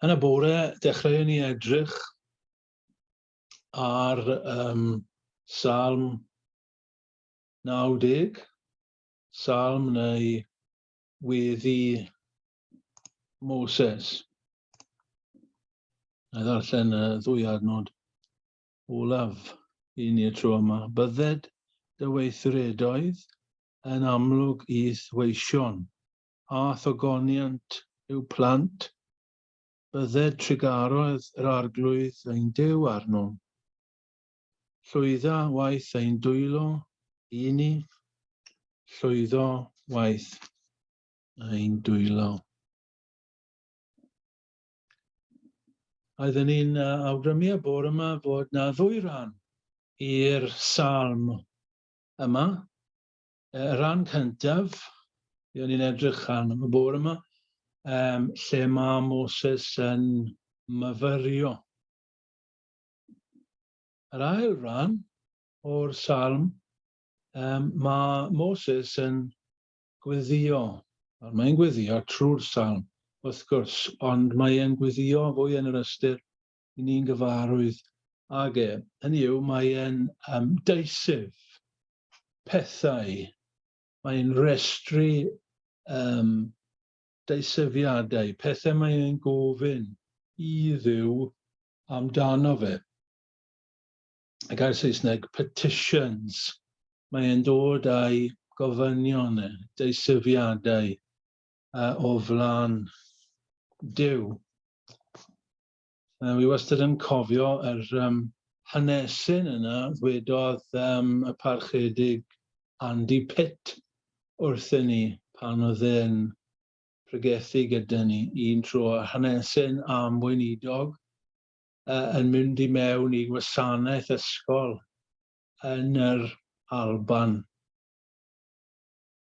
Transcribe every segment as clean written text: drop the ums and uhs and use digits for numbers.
Yn y bore, dechreuon ni edrych ar um, Salm 90, Salm neu weddi Moses. Na ddarllen y ddwy adnod olaf i ni y tro yma. Bydded dy weithredoedd yn amlwg i'th weision, a thogoniant i'w plant, bydded trugaredd yr Arglwydd ein Duw arnom. Llwydda waith ein dwylo i ni, llwyddo waith ein dwylo. Oedden ni'n awgrymu y bore yma fod na ddwy ran i'r salm yma. Y rhan cyntaf, fuon ni'n edrych arno y bore yma, um, lle mae Moses yn myfyrio. Yr ail ran o'r salm, um, mae Moses yn gweddio. Mae'n gweddio trwy'r salm, wrth gwrs, ond mae e'n gweddio fwy yn yr ystyr i ni'n gyfarwydd ag e. Hynny yw, mae e'n um, deisif pethau. Mae'n rhestru um, deisyfiadau, pethau mae'n gofyn i Dduw amdano fe. Y gair Saesneg, petitions. Mae'n dod â'i gofynion, e, deisyfiadau uh, o flaen Duw. Wi wastad yn cofio yr um, hanesyn yna ddwedodd um, y parchedig Andy Pitt wrthyn ni pan oedd e'n pregethu gyda ni un tro, hanesyn am weinidog uh, yn mynd i mewn i gwasanaeth ysgol yn yr Alban.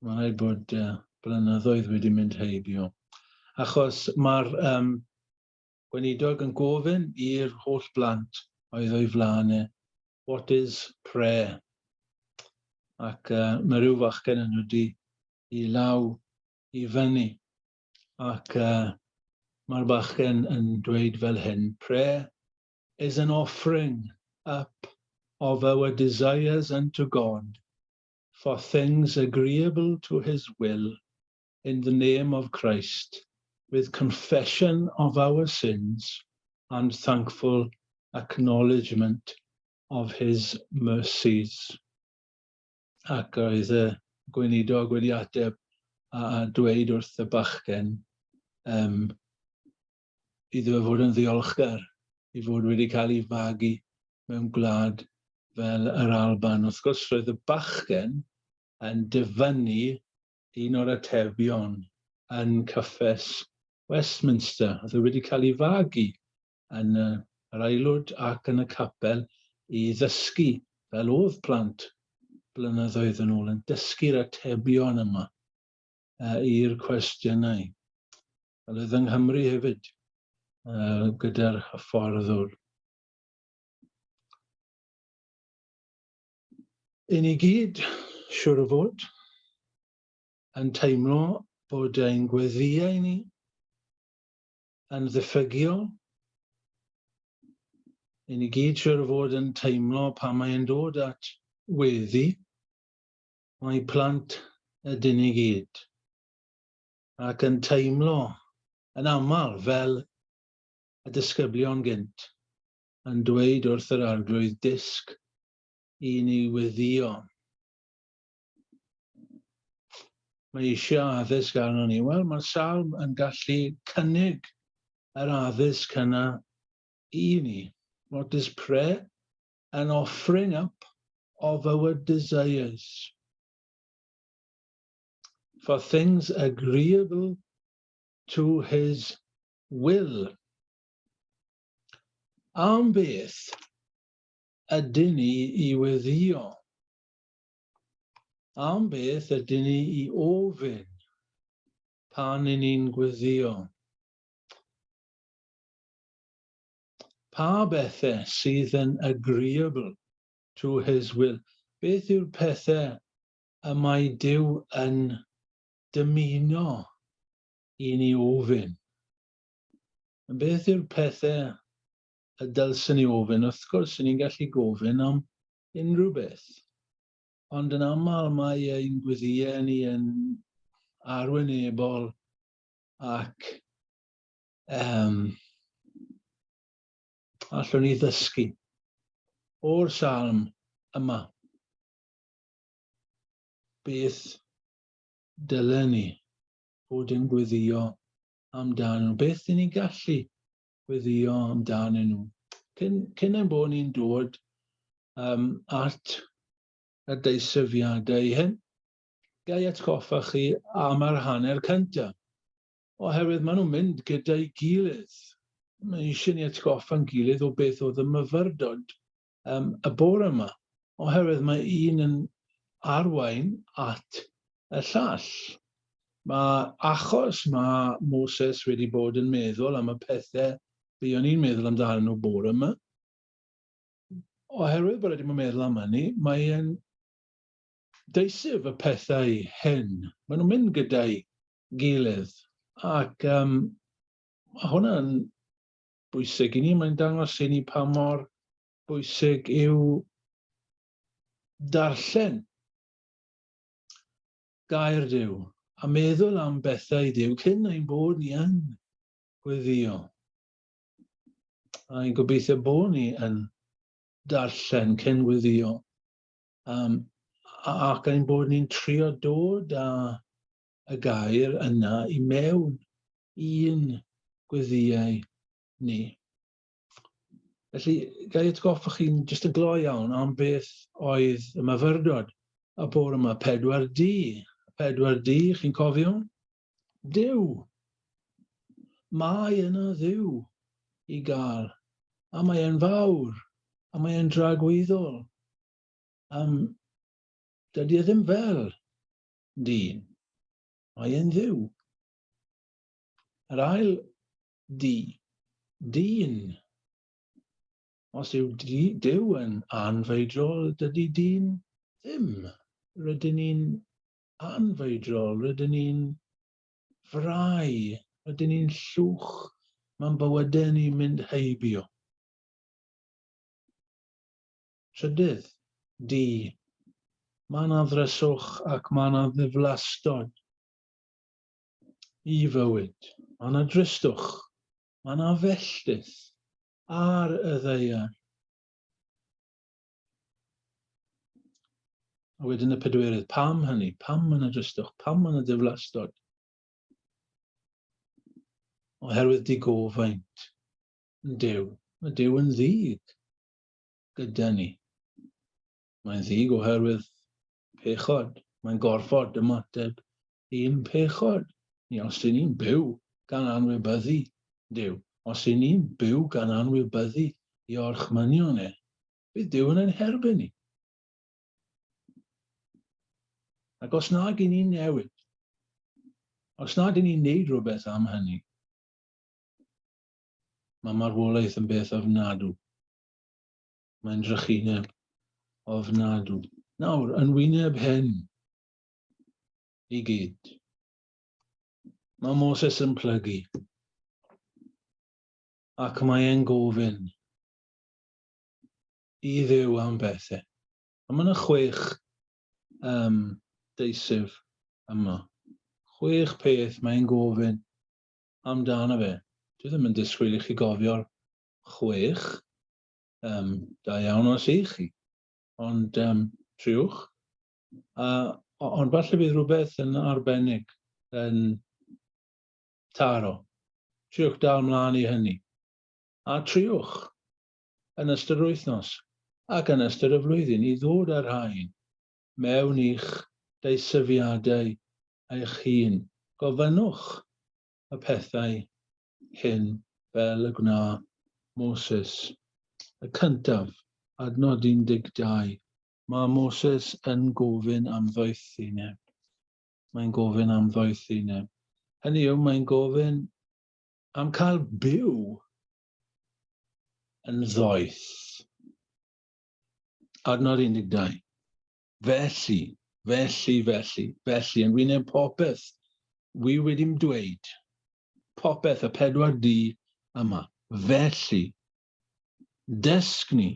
Mae'n rhaid bod uh, blynyddoedd wedi mynd heibio. Achos mae'r um, Gweinidog yn gofyn i'r holl blant oedd o'i flaen e, What is prayer? Ac uh, mae rhyw fachgen yn wedi i law i fyny. Ac uh, mae'r bachgen yn dweud fel hyn, Prayer is an offering up of our desires unto God for things agreeable to his will in the name of Christ, with confession of our sins and thankful acknowledgement of his mercies. Ac oedd y gweinidog wedi ateb a, a dweud wrth y bachgen um, iddo fe fod yn ddiolchgar i fod wedi cael ei fagu mewn gwlad fel yr Alban. Wrth gwrs, roedd y bachgen yn dyfynnu un o'r atebion yn Cyffes Westminster. Oedd e wedi cael ei fagu yn yr aelwyd ac yn y capel i ddysgu, fel oedd plant blynyddoedd yn ôl, yn dysgu'r atebion yma uh, i'r cwestiynau. Fel oedd yng Nghymru hefyd, uh, gyda'r hyfforddwr. I ni gyd, siwr o fod, yn teimlo bod ein gweddïau ni yn ddiffygiol. I ni gyd, siwr o fod, yn teimlo pan mae'n dod at weddi, mae plant ydyn ni gyd, ac yn teimlo yn aml fel y disgyblion gynt, yn dweud wrth yr Arglwydd, Dysg i ni weddïo. Mae eisiau addysg arno ni. Wel, mae'r salm yn gallu cynnig yr addysg yna i ni. What is prayer? An offering up of our desires for things agreeable to his will. Am beth ydyn ni i weddïo? Am beth ydyn ni i ofyn pan yn ni'n gweddïo? Pa bethau sydd yn agreeable to his will? Beth yw'r pethau y mae Duw yn dymuno i ni ofyn? Beth yw'r pethau y dylswn ni ofyn? Wrth gwrs, ni'n gallu gofyn am unrhyw beth. Ond yn aml mae ein gweddïau ni yn arwynebol ac um, allwn ni ddysgu o'r salm yma beth dylen ni fod yn gweddio amdanyn nhw? Beth dyn ni'n gallu gweddio amdanyn nhw? Cyn, cyn ein bod ni'n dod um, at y deisyfiadau hyn, gai atgoffa chi am yr hanner cyntaf, oherwydd maen nhw'n mynd gyda'i gilydd. Mae eisiau ni atgoffa'n gilydd o beth oedd y myfyrdod um, y bore yma, oherwydd mae un yn arwain at y llall. Mae achos mae Moses wedi bod yn meddwl am y pethau buon ni'n meddwl amdanyn nhw bore yma, oherwydd bod wedi bod yn meddwl am hynny, mae'n deisyf y pethau hyn. Maen nhw'n mynd gyda'i gilydd. Ac um, mae hwnna'n bwysig i ni. Mae'n dangos i ni pa mor bwysig yw darllen gair Duw a meddwl am bethau Duw cyn ein bod ni yn gweddio. A i'n gobeithio bod ni yn darllen cyn gweddio um, ac ein bod ni'n trio dod â y gair yna i mewn i'n gweddïau ni. Felly, ga i atgoffa chi'n jyst yn gloi iawn am beth oedd y myfyrdod y bore yma, 4D. 4D, chi'n cofio? Duw. Mae yna Dduw i gael, a mae e'n fawr, a mae e'n dragwyddol. Um, dydy e ddim fel dyn. Mae e'n dduw. Yr ail D, dyn. Os yw Duw yn anfeidrol, dydy dyn ddim. Rydyn ni'n anfeidrol, rydyn ni'n frau, rydyn ni'n llwch, mae'n bywydau ni'n mynd heibio. Trydydd, D, mae yna ddryswch ac mae yna ddiflastod i fywyd. Mae yna dristwch, mae yna felltith ar y ddaear. A wedyn y pedwerydd, pam hynny? Pam mae yna dristwch? Pam mae yna diflastod? Oherwydd digofaint Duw. Mae Duw yn ddig gyda ni. Mae'n ddig oherwydd pechod. Mae'n gorfod ymateb i'n pechod. Ni os ydyn ni'n byw gan anwybyddu Duw, os ydyn ni'n byw gan anwybyddu i orchmynion e, bydd Duw yn ein herbyn ni. Ac os nag i ni'n newid, os nad i ni'n neud rhywbeth am hynny, mae marwolaeth yn beth ofnadw. Mae'n drychineb ofnadw. Nawr, yn wyneb hyn i gyd, mae Moses yn plygu ac mae e'n gofyn i Dduw am bethau. A mae yna chwech um, deisyf yma. Chwech peth mae'n gofyn amdano fe. Dwi ddim yn disgwyl i chi gofio'r chwech. Um, da iawn os i chi. Ond um, triwch. Uh, ond falle bydd rhywbeth yn arbennig yn taro. Triwch dal mlaen i hynny. A triwch yn ystod yr wythnos ac yn ystod y flwyddyn i ddod â'r rhain mewn i'ch deisyfiadau eich hun. Gofynnwch y pethau hyn fel y gwna Moses. Y cyntaf, adnod 12, mae Moses yn gofyn am ddoethineb. Mae'n gofyn am ddoethineb. Hynny yw, mae'n gofyn am cael byw yn ddoeth. Adnod 12. Felly, felly, felly, felly, yn wyneb popeth wi wedi'm dweud, popeth y 4D yma. Felly, dysg ni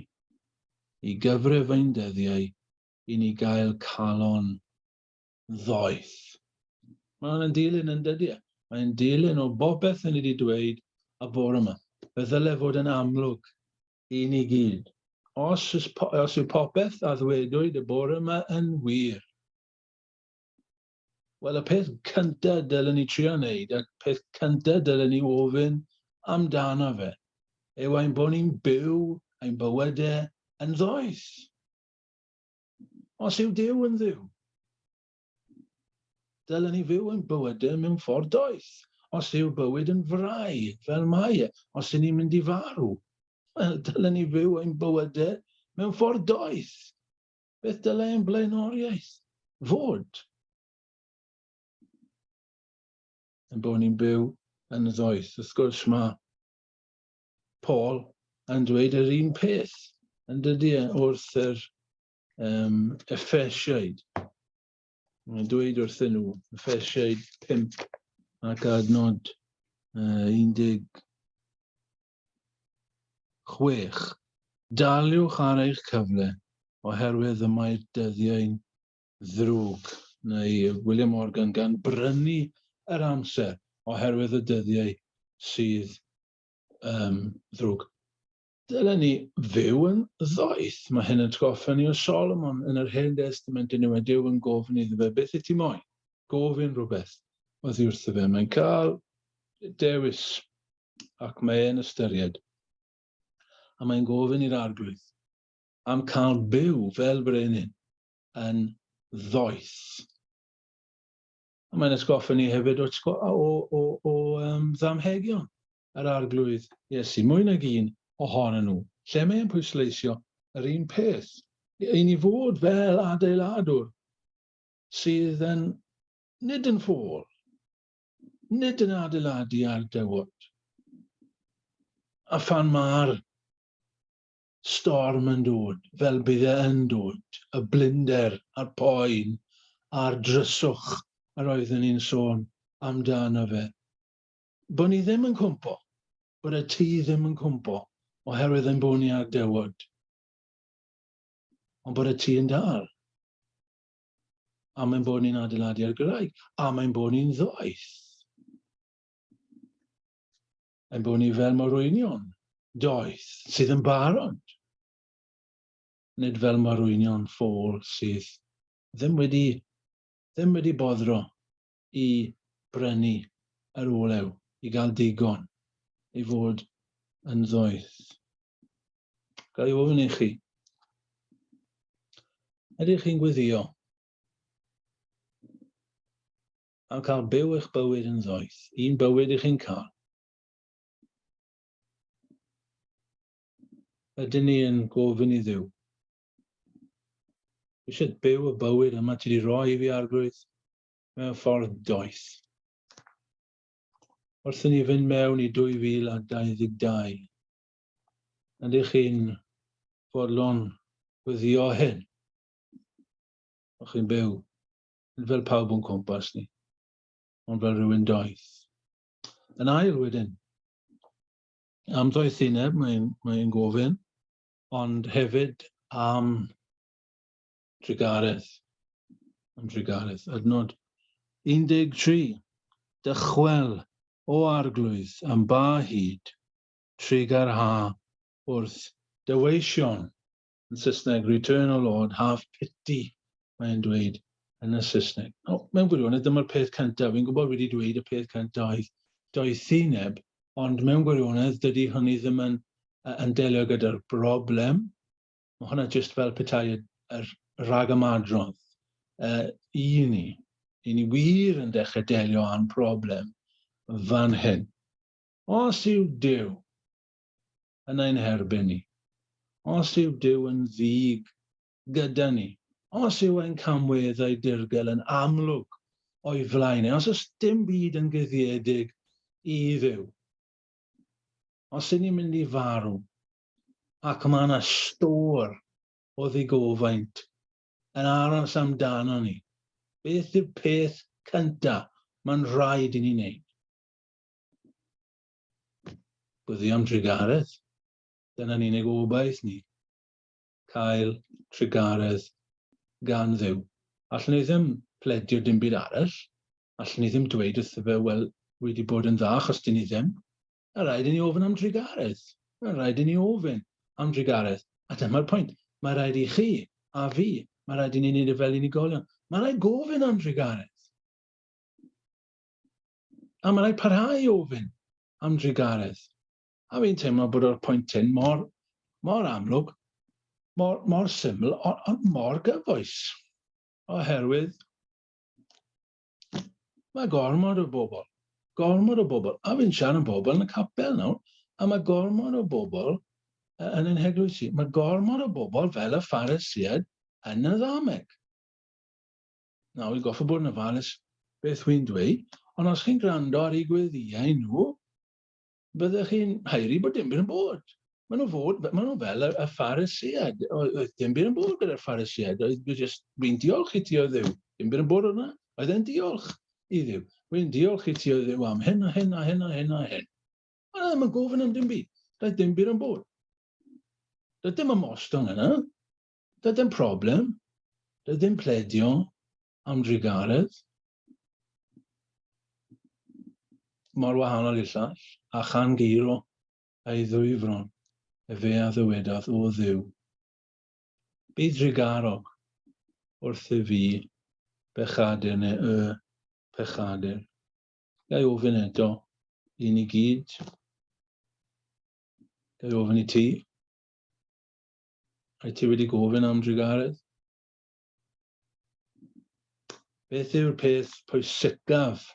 i gyfrif ein dyddiau i ni gael calon ddoeth. Mae hwn yn dilyn yn dydy e? Mae'n dilyn o bopeth ni wedi dweud y bore yma. Fe ddyle fod yn amlwg i ni gyd. Os, os yw popeth a ddwedwyd y bore yma yn wir, wel, y peth cyntaf dylen ni trio wneud, a'r peth cyntaf dylen ni ofyn amdano fe, yw ein bod ni'n byw ein bywydau yn ddoeth. Os yw Duw yn Dduw, dylen ni fyw ein bywydau mewn ffordd doeth. Os yw bywyd yn frau, fel mae e, os y'n ni'n mynd i farw, wel, dylen ni fyw ein bywydau mewn ffordd doeth. Beth dylai ein blaenoriaeth fod? Ein bod ni'n byw yn ddoeth. Wrth gwrs, mae Paul yn dweud yr un peth, yn dydy e, wrth yr um, Effesiaid. Mae'n dweud wrthyn nhw, Effesiaid 5 ac adnod uh, 16. Daliwch ar eich cyfle, oherwydd y mae'r dyddiau'n ddrwg, neu William Morgan gan brynu yr amser oherwydd y dyddiau sydd um, ddrwg. Dylen ni fyw yn ddoeth. Mae hyn yn atgoffa ni o Solomon yn yr Hen Destament yn yw Duw yn gofyn iddo fe, beth y ti moyn? Gofyn rhywbeth oddi wrtho fe. Mae'n cael dewis ac mae e'n ystyried. A mae'n gofyn i'r arglwydd am cael byw fel brenin yn ddoeth. A mae'n atgoffa ni hefyd o, o, o, o um, ddamhegion yr arglwydd Iesu, mwy nag un ohonyn nhw, lle mae'n pwysleisio yr un peth. I ni fod fel adeiladwr sydd yn nid yn ffôl, nid yn adeiladu ar dywod. A phan mae'r storm yn dod, fel bydd e yn dod, y blinder a'r poen a'r dryswch yr oeddwn ni'n sôn amdano fe, bod ni ddim yn cwmpo, bod y tŷ ddim yn cwmpo oherwydd ein bod ni ar dewod, ond bod y tŷ yn dal. A mae'n bod ni'n adeiladu ar graig, a mae'n bod ni'n ddoeth. Ein bod ni fel morwynion doeth sydd yn barod, nid fel morwynion ffôl sydd ddim wedi, ddim wedi boddro i brynu yr olew, i gael digon, i fod yn ddoeth. Ga i ofyn i chi, ydych chi'n gweddio am cael byw eich bywyd yn ddoeth? Un bywyd i chi'n cael. Ydyn ni yn gofyn i Dduw? Eisiau byw y bywyd yma ti wedi rhoi i fi arglwydd mewn ffordd doeth. Wrth i ni fynd mewn i 2022, ydych chi'n fodlon gweddio hyn? O'ch chi'n byw, nid fel pawb o'n cwmpas ni, ond fel rhywun doeth. Yn ail wedyn, am ddoethineb mae'n mae gofyn, ond hefyd am drugaredd. Am drugaredd. Adnod 13. Dychwel, o arglwydd, am ba hyd, trugarha wrth dy weision. Yn Saesneg, Return, O Lord, have pity, mae'n dweud yn y Saesneg. No, mewn gwirionedd, dyma'r peth cyntaf. Fi'n gwybod wedi dweud y peth cyntaf oedd doethineb, ond mewn gwirionedd, dydy hynny ddim yn, yn delio gyda'r broblem. Mae hwnna jyst fel petai yr, yr rhagymadrodd uh, i ni. I ni wir yn dechrau delio â'n problem fan hyn. Os yw Duw yn ein herbyn ni, os yw Duw yn ddig gyda ni, os yw ein camweddau dirgel yn amlwg o'i flaen e, os oes dim byd yn guddiedig i Dduw, os ydyn ni'n mynd i farw, ac mae yna stôr o ddigofaint yn aros amdano ni, beth yw'r peth cyntaf mae'n rhaid i ni wneud? Gweddi am drugaredd. Dyna'n unig obaith ni. Cael trugaredd gan Dduw. Allwn ni ddim pledio dim byd arall. Allwn ni ddim dweud wrtho fe, wel, wedi bod yn dda, achos dyn ni ddim. Mae rhaid i ni ofyn am drugaredd. Mae rhaid i ni ofyn am drugaredd. A dyma'r pwynt. Mae rhaid i chi a fi, mae rhaid i ni wneud e fel unigolion. Mae rhaid gofyn am drugaredd. A mae rhaid parhau i ofyn am drugaredd. A fi'n teimlo bod o'r pwynt hyn mor, mor amlwg, mor, mor syml, ond on mor gyfoes. Oherwydd mae gormod o bobl, gormod o bobl, a fi'n siarad am bobl yn y capel nawr, a mae gormod o bobl yn ein heglwysi. Mae gormod o bobl fel y Pharisïaid yn y ddameg. Nawr, wi'n goffa bod yn ofalus beth wy'n dweud, ond os chi'n gwrando ar eu gweddïau nhw, byddech chi'n haeru bod dim byd yn bod. Maen nhw fod, maen nhw fel y, y Phariseaid. Oedd dim byd yn bod gyda'r Phariseaid. Oedd just, wy'n diolch i ti o Dduw. Dim byd yn bod o'na. Oedd e'n diolch i Dduw. Wy'n diolch i ti o Dduw am hyn a hyn a hyn a hyn a hyn. Ond ddim yn gofyn am dim byd. Doedd dim byd yn bod. Doedd dim ymostwng yna. Doedd dim problem. Doedd dim pledio am drugaredd. Mor wahanol i'r llall, a chan geiro ei ddwy fron, efe a ddywedodd, O Dduw, bydd drugarog wrthyf fi, bechadur neu y pechadur. Ga i ofyn eto i ni gyd? Ga i ofyn i ti? Wyt ti wedi gofyn am drugaredd? Beth yw'r peth pwysicaf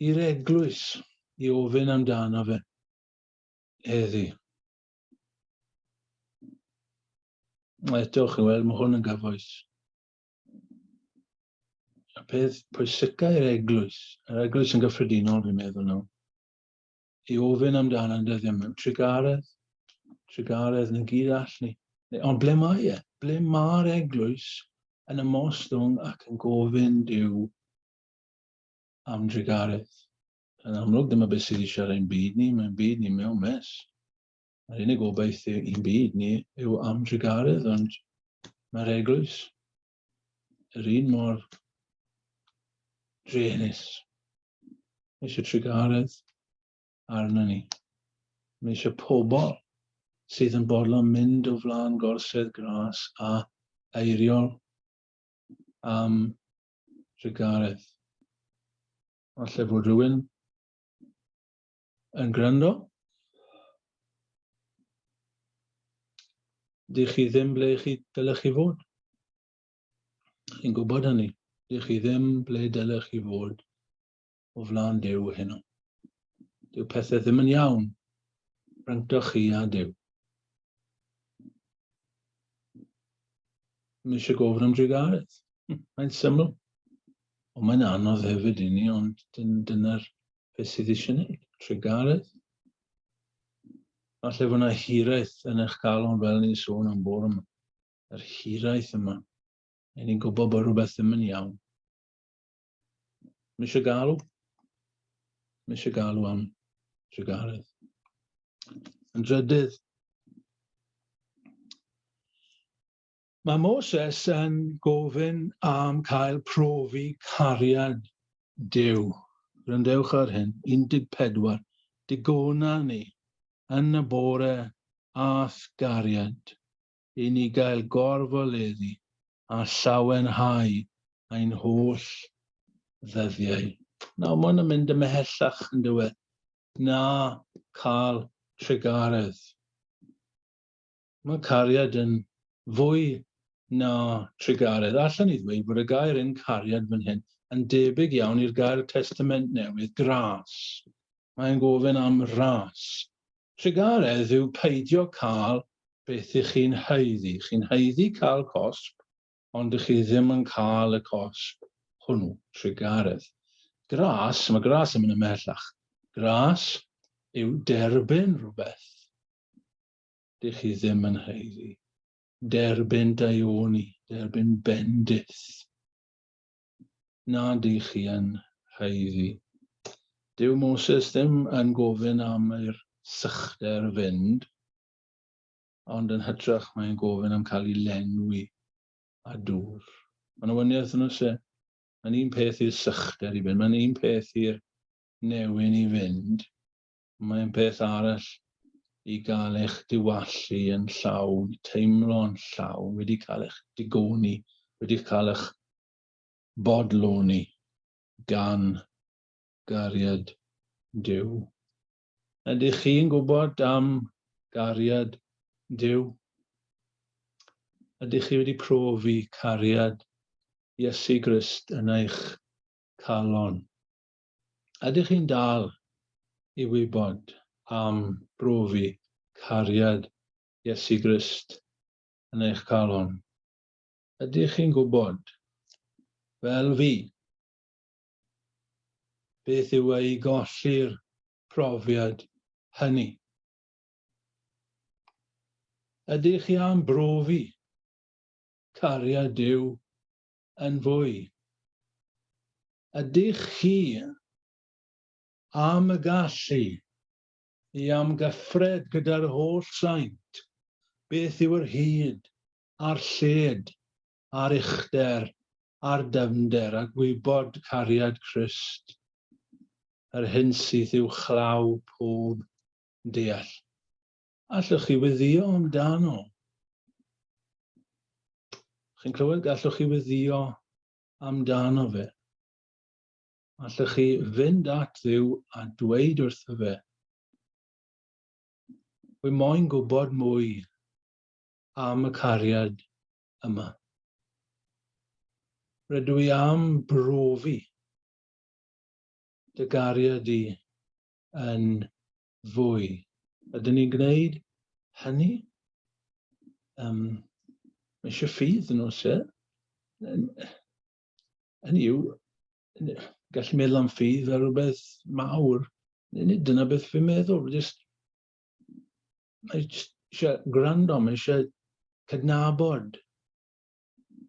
i'r eglwys i ofyn amdano fe heddi? Eto, chi'n weld, mae hwn yn gyfoes. Y peth pwysicaf i'r eglwys, yr eglwys yn gyffredinol, fi'n meddwl nawr, i ofyn amdano yn dyddiau yma. Trugaredd, trugaredd yn gyd all ni. Ond ble mae e? Ble mae'r eglwys yn ymostwng ac yn gofyn Duw am drugaredd? Yn amlwg, dyma beth sydd eisiau ar ein byd ni. Mae'n byd ni mewn mes. Mae'r unig obaith i'n byd ni yw am drugaredd, ond mae'r eglwys yr un mor druenus. Mae eisiau trugaredd arno ni. Mae eisiau pobl sydd yn bodlon mynd o flaen gorsedd gras a eiriol am drugaredd. Falle bod rhywun yn gwrando. Dych chi ddim ble chi dylech chi fod. Chi'n gwybod hynny. Dych chi ddim ble dylech chi fod o flaen Duw heno. Dyw pethau ddim yn iawn rhyngtoch chi a Duw. Mae eisiau gofyn am drugaredd. Mae'n syml. Ond mae'n anodd hefyd i ni, ond dyna'r beth sydd eisiau gwneud. Trugaredd. Falle fod yna hiraeth yn eich calon fel ni'n sôn am bore yma. Yr hiraeth yma. Neu ni'n gwybod bod rhywbeth ddim yn iawn. Mae eisiau galw. Mae eisiau galw am trugaredd. Yn drydydd, Mae Moses yn gofyn am cael profi cariad Duw. Gwrandewch ar hyn, 14. Digona ni yn y bore a'th gariad, i ni gael gorfoleddu a llawenhau ein holl ddyddiau. Nawr, mae hwn yn mynd ymhellach yn dyw e, na cael trugaredd. Mae cariad yn fwy na trugaredd. Allan ni ddweud bod y gair yn cariad fan hyn yn debyg iawn i'r gair Testament Newydd, gras. Mae'n gofyn am ras. Trugaredd yw peidio cael beth ych chi'n haeddu. Chi'n haeddu cael cosb, ond ych chi ddim yn cael y cosb hwnnw, trugaredd. Gras, mae gras yn mynd ymhellach. Gras yw derbyn rhywbeth dych chi ddim yn haeddu. Derbyn daioni, derbyn bendith. Na dych chi yn haeddu. Dyw Moses ddim yn gofyn am i'r sychder fynd, ond yn hytrach mae'n gofyn am cael ei lenwi â dŵr. Mae'n waniaeth yn oes e? Mae'n un peth i'r sychder i fynd, mae'n un peth i'r newyn i fynd, mae'n peth arall i gael eich diwallu yn llawn, teimlo'n llawn, wedi cael eich digoni, wedi cael eich bodloni gan gariad Duw. Ydych chi'n gwybod am gariad Duw? Ydych chi wedi profi cariad Iesu Grist yn eich calon? Ydych chi'n dal i wybod am brofi cariad Iesu Grist yn eich calon? Ydych chi'n gwybod, fel fi, Beth yw ei golli'r profiad hynny? Ydych chi am brofi cariad Duw yn fwy? Ydych chi am y gallu i amgyffred gyda'r holl saint beth yw yr hyd a'r lled a'r uchder a'r dyfnder a gwybod cariad Crist, yr hyn sydd uwchlaw pob deall. Allwch chi weddïo amdano? Chi'n clywed? Gallwch chi weddïo amdano fe. Allwch chi fynd at Dduw a dweud wrtho fe, Wy moyn gwybod mwy am y cariad yma. Rydw i am brofi dy gariad di yn fwy. Ydyn ni'n gwneud hynny? Um, mae eisiau ffydd yn oes e? Hynny yw, gallu meddwl am ffydd fel rhywbeth mawr. Nid dyna beth fi'n meddwl. Just, mae jyst eisiau gwrando, mae eisiau cydnabod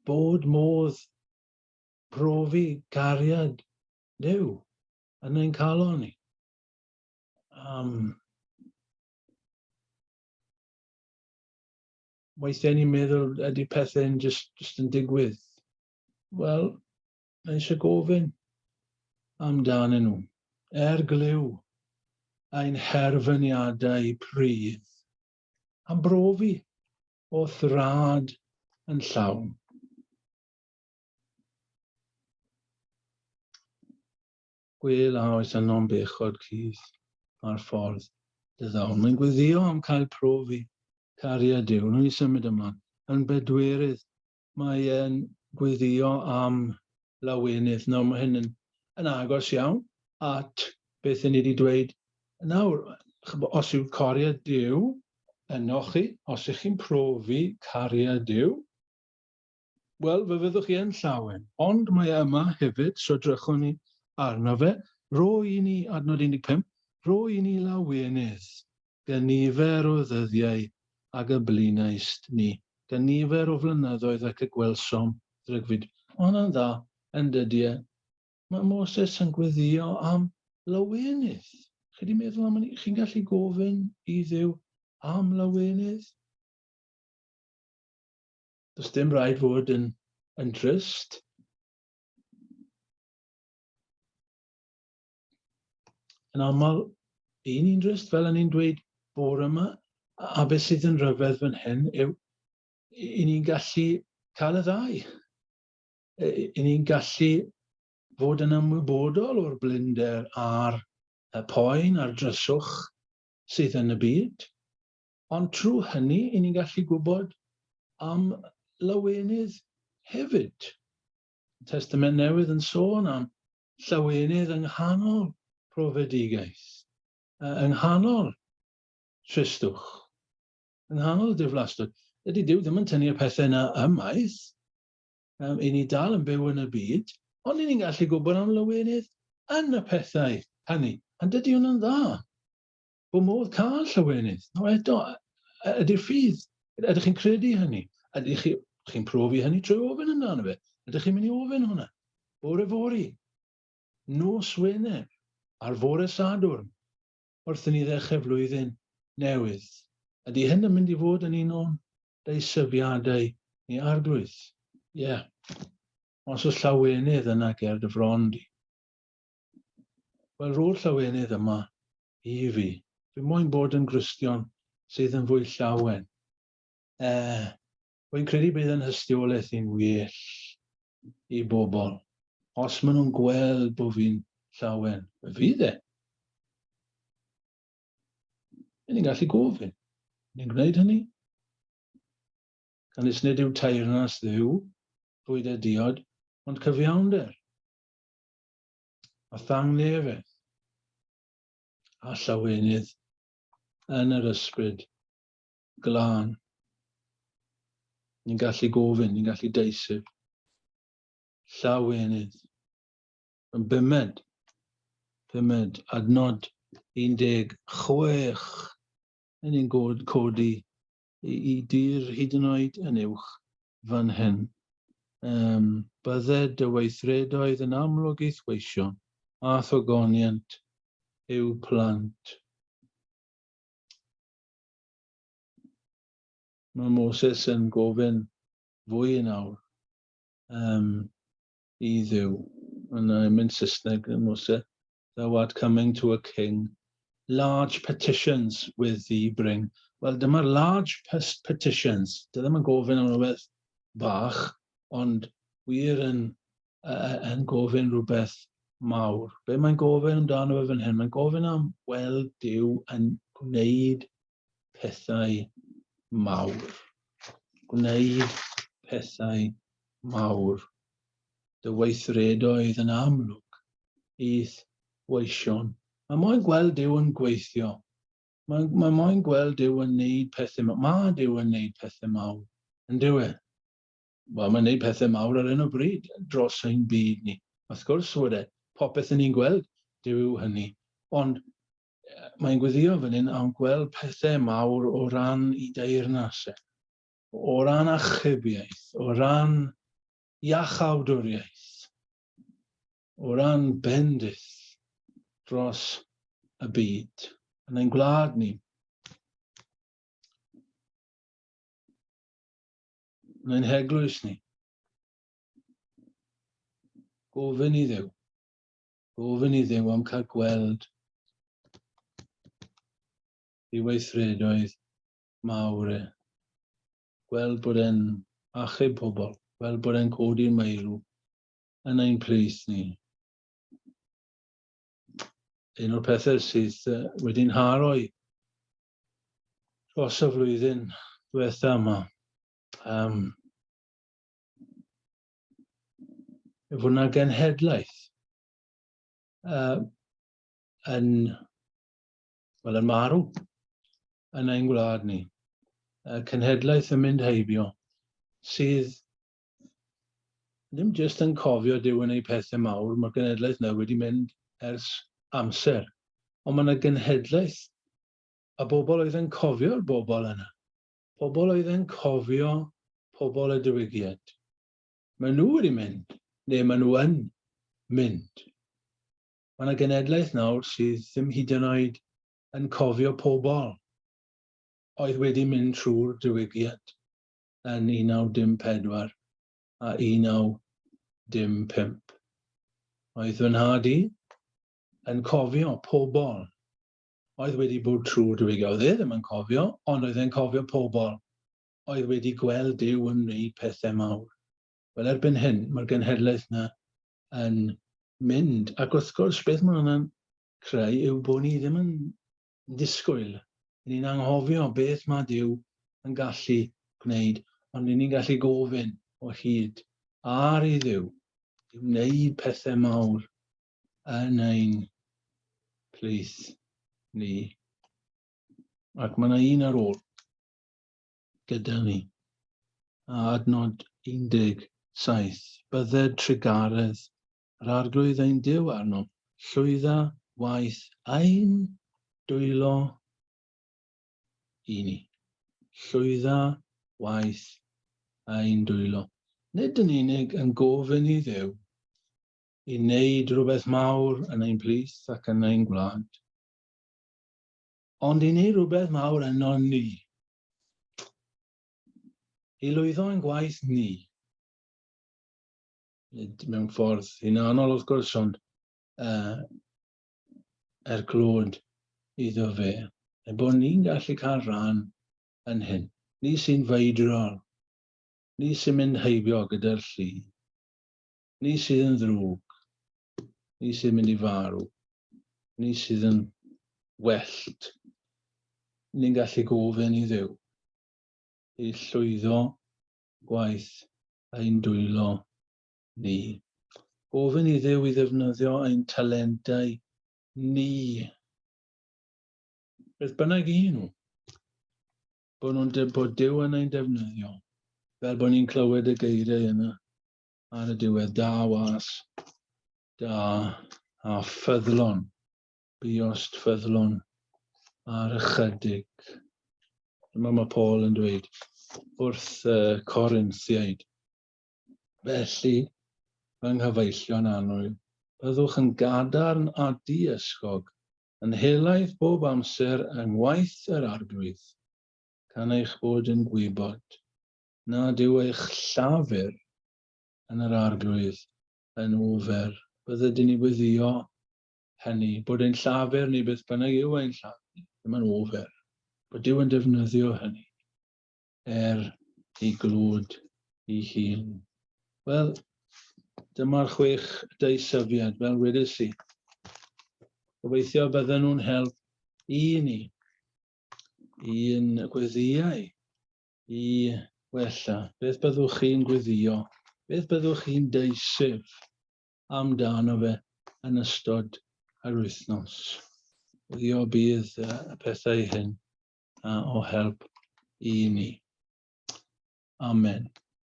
bod modd profi cariad Duw yn ein calon ni. Um, weithiau ni'n meddwl ydy pethau'n just, just yn digwydd. Wel, mae eisiau gofyn amdanyn nhw. Er glyw ein herfyniadau prudd, am brofi o'th rad yn llawn. Gwel a oes yno'n bechod cudd ar ffordd dy ddawn. Mae'n gweddio am cael profi cariad Duw. Nw'n i symud ymlaen. Yn bedwerydd, mae e'n gweddio am lawenydd. Nawr, mae hyn yn, yn agos iawn at beth ni wedi dweud nawr. Os yw cariad Duw ynoch chi, os ych chi'n profi cariad Duw, wel, fe fyddwch chi yn llawen. Ond mae e yma hefyd, so drychwn ni arno fe. Rho i ni, adnod 15, rho i ni lawenydd gynifer o ddyddiau ag y blinaist ni, gynifer o flynyddoedd ac y gwelsom ddrygfyd. Mae hwnna'n dda, yn dydy e? Mae Moses yn gweddio am lawenydd. Chi wedi meddwl am hynny? Chi'n gallu gofyn i Dduw am lawenydd? Does dim rhaid fod yn, yn drist. Yn aml, i ni'n drist, fel o'n i'n dweud bore yma, a beth sydd yn rhyfedd fan hyn yw i ni'n gallu cael y ddau. I ni'n gallu fod yn ymwybodol o'r blinder a'r y poen a'r dryswch sydd yn y byd, ond trwy hynny i ni'n gallu gwybod am lawenydd hefyd. Testament Newydd yn sôn am llawenydd yng nghanol profedigaeth, yng nghanol tristwch, yng nghanol diflastod. Dydy Duw ddim yn tynnu y pethau yna ymaith. Um, I ni dal yn byw yn y byd, ond i ni'n gallu gwybod am lawenydd yn y pethau hynny. Ond dydy hwnna'n dda. Bod modd cael llawenydd. No eto, ydy'r ffydd, ydych chi'n credu hynny? Ydych chi, chi'n profi hynny trwy ofyn amdano fe? Ydych chi'n mynd i ofyn hwnna? Bore fory, nos Wener. Ar fore Sadwrn, wrth i ni ddechrau flwyddyn newydd, ydy hyn yn mynd i fod yn un o'n deisyfiadau ni arglwydd? Ie. Yeah. Os oes llawenydd yna ger dy fron di. Wel, rho'r llawenydd yma i fi. Fi moyn bod yn Gristion sydd yn fwy llawen. Eh, Wy'n credu bydd yn hystiolaeth i'n well i bobl. Os maen nhw'n gweld bod fi'n llawen, fe fydd e. Ni'n gallu gofyn. Ni'n gwneud hynny. Canys nid yw teyrnas Dduw, bwyd a diod, ond cyfiawnder a thangnefedd a llawenydd yn yr ysbryd glân. Ni'n gallu gofyn, ni'n gallu deiseb. Llawenydd. Yn bumed, pumed, adnod 16, ni'n codi i, i dir hyd yn oed yn uwch fan hyn. Um, bydded dy weithredoedd yn amlwg i'th weision, a thogoniant i'w plant. Mae Moses yn gofyn fwy yn awr um, i Dduw. Yn mynd Saesneg, Moses, thou art coming to a king, large petitions with thee bring. Wel, dyma'r large petitions. Dy ddim yn gofyn am rhywbeth bach, ond wir yn, uh, yn gofyn rhywbeth mawr. Be mae'n gofyn amdano fe fan hyn? Mae'n gofyn am weld Duw yn gwneud pethau mawr. Gwneud pethau mawr. Dy weithredoedd yn amlwg i'th weision. Mae moyn gweld Duw yn gweithio. Mae, mae moyn gweld Duw yn neud pethau mawr. Mae Duw yn neud pethau mawr, yn dyw e? Wel, mae'n neud pethau mawr ar hyn o bryd dros ein byd ni. Wrth gwrs fod e. Popeth yn ni'n gweld, Duw yw hynny. Ond mae'n gweddio fan hyn am gweld pethau mawr o ran i deyrnas e, o ran achubiaeth, o ran iachawdwriaeth, o ran bendith dros y byd. Yn ein gwlad ni, yn ein heglwys ni, gofyn i Dduw Gofyn i Dduw am cael gweld ei weithredoedd mawr e. Gweld bod e'n achub pobl, gweld bod e'n codi'r meirw yn ein plith ni. Un o'r pethau sydd wedi'n haroi dros y flwyddyn diwetha yma. Um, fod yna genhedlaeth uh, yn, well, yn marw yn ein gwlad ni. Uh, cenhedlaeth yn mynd heibio sydd ddim jyst yn cofio Duw yn ei pethau mawr, mae'r genhedlaeth yna wedi mynd ers amser. Ond mae yna genhedlaeth a bobl oedd yn cofio'r bobl yna. Pobl oedd yn cofio pobl y diwygiad. Maen nhw wedi mynd, neu maen nhw yn mynd. Mae yna genedlaeth nawr sydd ddim hyd yn oed yn cofio pobl oedd wedi mynd trwy'r diwygiad yn 1914 a 1915. Oedd fy nhad i yn cofio pobl oedd wedi bod trwy'r diwygiad. Oedd e ddim yn cofio, ond oedd e'n cofio pobl oedd wedi gweld Duw yn wneud pethau mawr. Wel, erbyn hyn, mae'r genhedlaeth yna yn mynd. Ac wrth gwrs, beth mae hwnna'n creu yw bod ni ddim yn disgwyl. Ni'n anghofio beth mae Duw yn gallu gwneud, ond ni'n gallu gofyn o hyd ar i Dduw i wneud pethau mawr yn ein plith ni. Ac mae yna un ar ôl gyda ni. A adnod 17. Bydded trugaredd yr Arglwydd ein Duw arnom, llwydda waith ein dwylo i ni. Llwydda waith ein dwylo. Nid yn unig yn gofyn i Dduw. i wneud rhywbeth mawr yn ein plith ac yn ein gwlad, ond i wneud rhywbeth mawr yno ni. I lwyddo yn gwaith ni. Nid mewn ffordd hunanol wrth gwrs, ond er glod iddo fe. Er bod ni'n gallu cael rhan yn hyn. Ni sy'n feidrol. Ni sy'n mynd heibio gyda'r llu. Ni sydd yn ddrwg. Ni sydd yn mynd i farw. Ni sydd yn wellt. Ni'n gallu gofyn i Dduw i llwyddo gwaith ein dwylo ni. Gofyn i Dduw i ddefnyddio ein talentau ni. Beth bynnag i nhw. Bod nhw'n bod Duw yn ein defnyddio, fel bod ni'n clywed y geiriau yna ar y diwedd, da was, da a ffyddlon, buost ffyddlon ar ychydig. Dyma mae Paul yn dweud wrth y Corinthiaid. Felly, fy nghyfeillion annwyl, byddwch yn gadarn a diysgog, yn helaeth bob amser yng ngwaith yr Arglwydd, gan eich bod yn gwybod nad yw eich llafur yn yr Arglwydd yn ofer. Bydded i ni weddïo hynny, bod ein llafur ni, beth bynnag yw ein llafur ni, ddim yn ofer, bod Duw yn defnyddio hynny er ei glod ei hun. Wel, dyma'r chwech deisyfiad, fel wedes i. Gobeithio bydden nhw'n help i ni, i'n gweddïau, i wella. Beth byddwch chi'n gweddio? Beth byddwch chi'n deisyf amdano fe yn ystod yr wythnos? Gweddio bydd y pethau hyn o help i ni. Amen.